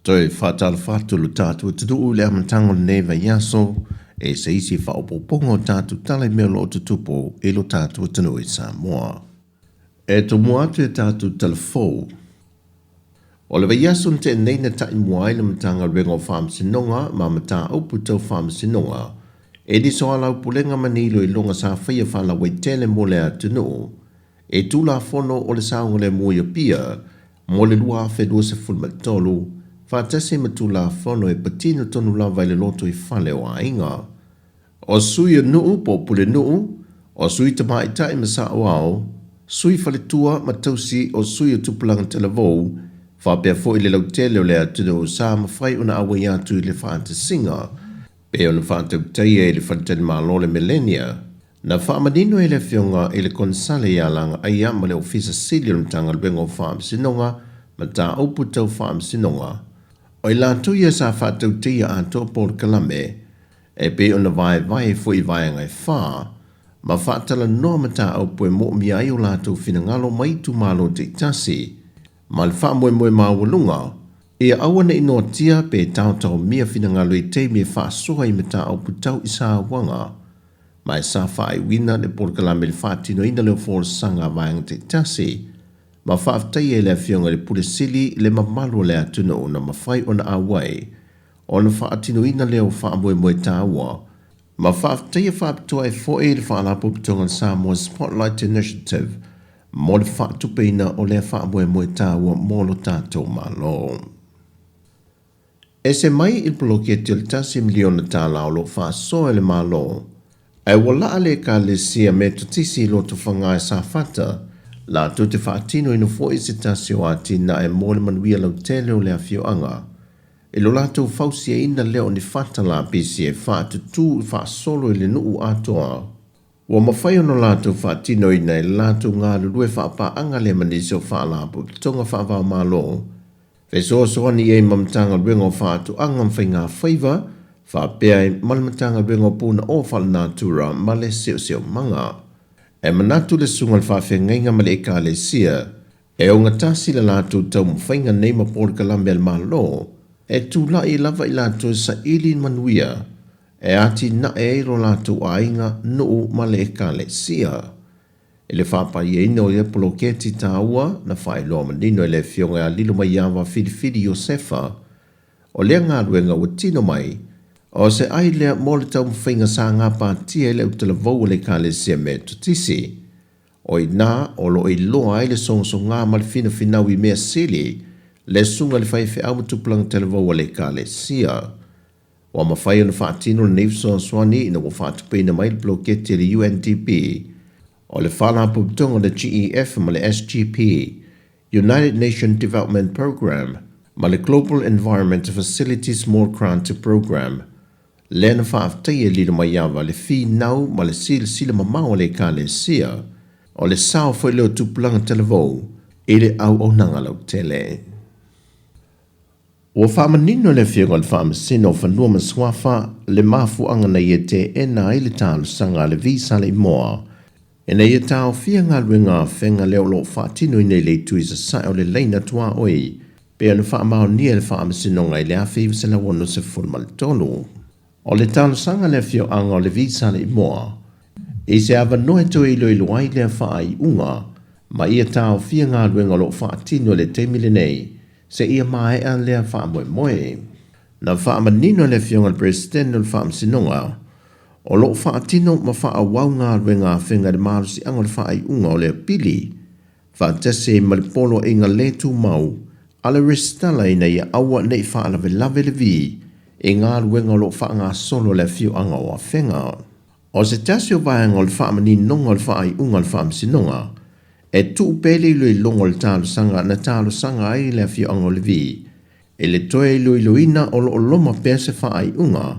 Toe faatalofa atu lo tatou atunuu i le amataga o lenei vaiaso e se isi faaopoopoga o tatou tala i mea o lo o tutupu i lo tatou atunuu i Samoa. E tomua atu i a tatou tala fou. O le vaiaso na tea nei na taimua ai le Matagaluega o Faamasinoga ma Mataupu Tau Faamasinoga e ni soalaupulega ma ni iloiloga sa faia faalauaitele mo le atunuu e Tulafono o le Saogalemu i Apia mo le 2023, faatasi ma Tulafono e patino tonu lava i le lotoifale o aiga. O sui o nuu po o pulenuu, o sui tamaitai ma saoao, sui faletua ma tausi o sui o tupulaga talavou, faapea foi le lautele o le atunuu sa mafai ona auai atu i le faatasiga pei ona faatautaia i le faletalimalo o le Millennia. Na faamanino e le Afioga i le Konesale ia Lagaaia ma le Ofisa Sili o le Matagaluega o Faamasinoga Mataupu Tau Faamasinoga, o i latou ia sa faatautaia atoa polokalame e pei ona vaevae foi i vaega e fā, ma faatalanoa mataupu e moomia ai o latou finagalo mai itumalo taitasi, ma le faamoemoe maualuga, ia aua ne i noatia pe taotaomia finagalo i taimi e faasoa i mataupu tau i sauaga, ma e sa faaiuina le polokalame i le faatinoina lea o folasaga a vaega taitasi, ma faafetaia i le Afioga i le Pule Sili le mamalu o le atunuu na mafai ona auai ona faatinoina lea o faamoemoe taua, ma faafetaia faapitoa ai foi le Faalapotopotoga Samoa Spotlight Initiative mo le faatupeina o lea faamoemoe taua mo lo tatou Malo. Ese mai i le poloketi o le $1 miliona o lo o faasoa e le Malo, ae ua laa le Ekalesia Metotisi i Lotofaga e Safata latou te faatinoina foi se tasi o atinae mo le manuia lautele o le afioaga i lo latou fausiaina lea o ni fata lapisi e faatutū faasolo i le nuu atoa. Ua mafai ona latou faatinoina e le latou galulue faapaaga lea ma nisi o faalapotopotoga faava-o-Malo, fesoasoani i ai ma Matagaluega o Faatoaga ma Faigafaiva, faapea ai ma le Matagaluega o Punaoa Faalenatura ma le Siosiomaga. E manatu le Susuga i le Faafeagaiga ma le Ekalesia, e ogatasi le latou taumafaiga nei ma polokalame a le Malo, e tulai lava i latou e saili manuia e atinae ai lo latou aiga, nuu ma le Ekalesia. I le faapaiaina o ia poloketi taua, na faailoa manino e le Afioga ia Lilomaiava Filifili Iosefa, o lea galuega ua tino mai, o se ai lea mo le taumafaiga sa gapatia i le autalavou a le Ekalesia Metotisi. O i ina o lo o iloa ai le sogasogā ma le finafinau i mea sili le susuga i le faifeau ma tupulaga talavou a le Ekalesia. Ua mafai ona faatino lenei fesoasoani ina ua faatupeina mai le poloketi a le UNDP, o le Faalapotopotoga o le GEF ma le SGP, United Nations Development Programme, ma le Global Environment Facility Small Grant Programme, lea na faafetaia e Lilomaiava le finau ma le silasila mamao a le Ekalesia, o le sao foi lea o tupulaga talavou i le auaunaga lautele. Ua faamanino e le Afioga i le Faamasino o Fanua ma Suafa le mafuaaga na ia teena ai le talosaga a le Visa Leimoa ina ia taofia galuega afega lea o lo o faatinoina i le itu i sasae o le laina tuaoi pei ona faamaonia e le Faamasinoga i le 1963. O le talosaga a le afioaga o le Visa Leimoa i se avanoa e toe iloilo ai lea faaiuga ma ia taofia galuega o lo o faatino i le taimi lenei seia maea lea faamoemoe. Na faamanino e le Afioga i le Peresetene o le Faamasinoga, o lo o faatino ma faaauau galuega afega i le malosiaga o le faaiuga o lea pili, faatasi ai ma le poloaiga le tumau a le resitala ina ia aua ne i faalavelave le vi i galuega o lo o faagasolo e le afioaga o Afega. O se tasi o vaega o le faamaninoga o le faaiuga a le Faamasinoga, e tuu pea le iloiloga o le talosaga na talosaga ai le afioaga o Levi i le toe iloiloina o lo o loma pea se faaiuga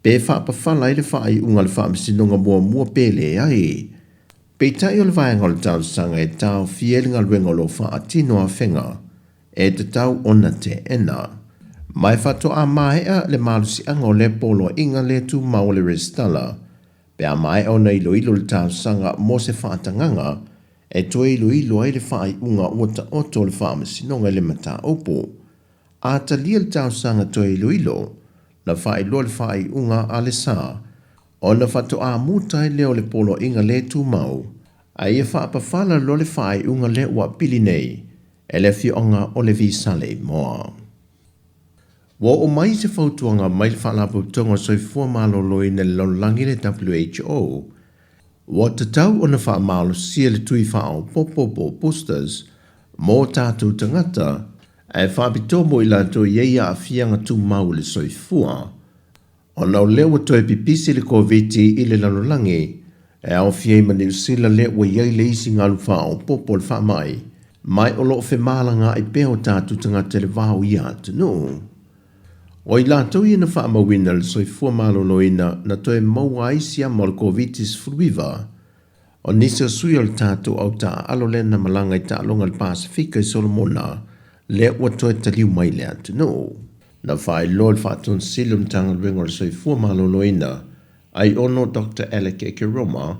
pe faapafala ai le faaiuga a le Faamasinoga muamua pe leai. Peitai o le vaega o le talosaga e taofia ai le galuega o lo o faatino afega e tatau ona teena. Ma e faatoa maea le malosiaga o lea poloaiga le tumau o le resitala pe a maea ona iloilo le talosaga mo se faatagaga e toe iloilo ai le faaiuga ua taoto o le Faamasinoga i le mataupu. A talia le talosaga toe iloilo, na faailoa le faaiuga a le sa, ona faatoa muta ai lea o le poloaiga le tumau, a ia faapafala loa le faaiuga lea ua pili nei e le afioaga o Levi Saleimoa. Ua oo mai se fautuaga mai le Faalapotopotoga o le Soifua Maloloina i le Lalolagi le WHO, ua tatau ona faamalosia le tui faaopoopo po o boosters mo tatou tagata ae faapitoa mo i latou e i ai aafiaga tumau i le soifua. Ona o lea ua toe pipisi le Koviti i le lalolagi, e aofia ai ma Niu Sila lea ua i ai le isi galu faaopoopo o le faamai, ma o lo o femalagaai pea o tatou tagata i le va o ia atunuu. O i latou ia na faamauina le soifua maloloina na toe maua ai siama o le Koviti-19, o nisi o sui o le tatou au taaalo lea na malaga i taaloga i le Pasefika i Solomona, lea ua toe taliu mai i le atunuu. Na faailoa e le Faatonu-sili o le Matagaluega o le Soifua Maloloina, Aiono Doctor Alec Ekeroma,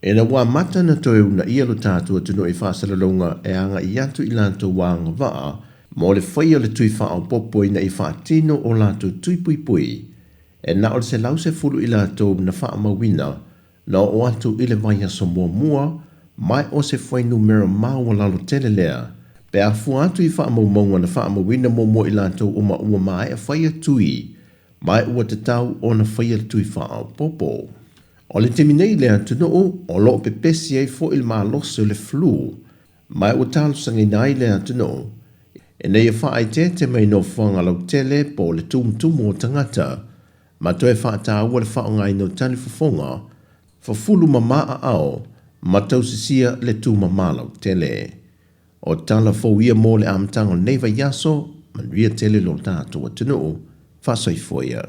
ina ua amata ona toe uunaia lo tatou atunuu i faasalalauga e agai atu i latou agavaa mo le faia o le tui faaopoopo ina ia faatino o latou tui puipui, e na o le 110 i latou na faamauina na oo atu i le vaiaso muamua, ma o se fuainumera maualalo tele lea pe a fua atu i faamaumauga na faamauina muamua i latou uma ua maea faia tui, ma ua tatau ona faia le tui faaopoopo. O le taimi nei i le atunuu, o lo o pepesi ai foi le malosi o le flu, ma ua talosagaina ai le atunuu ina ia faaeteete mai nofoaga lautele po o le tumutumu o tagata, ma toe faataua le faaaogaina o talifofoga, fafulu mama aao, ma tausisia le tumama lautele. O tala fou ia mo le amataga o lenei vaiaso, manuia tele lo tatou atunuu, faasoifua ia.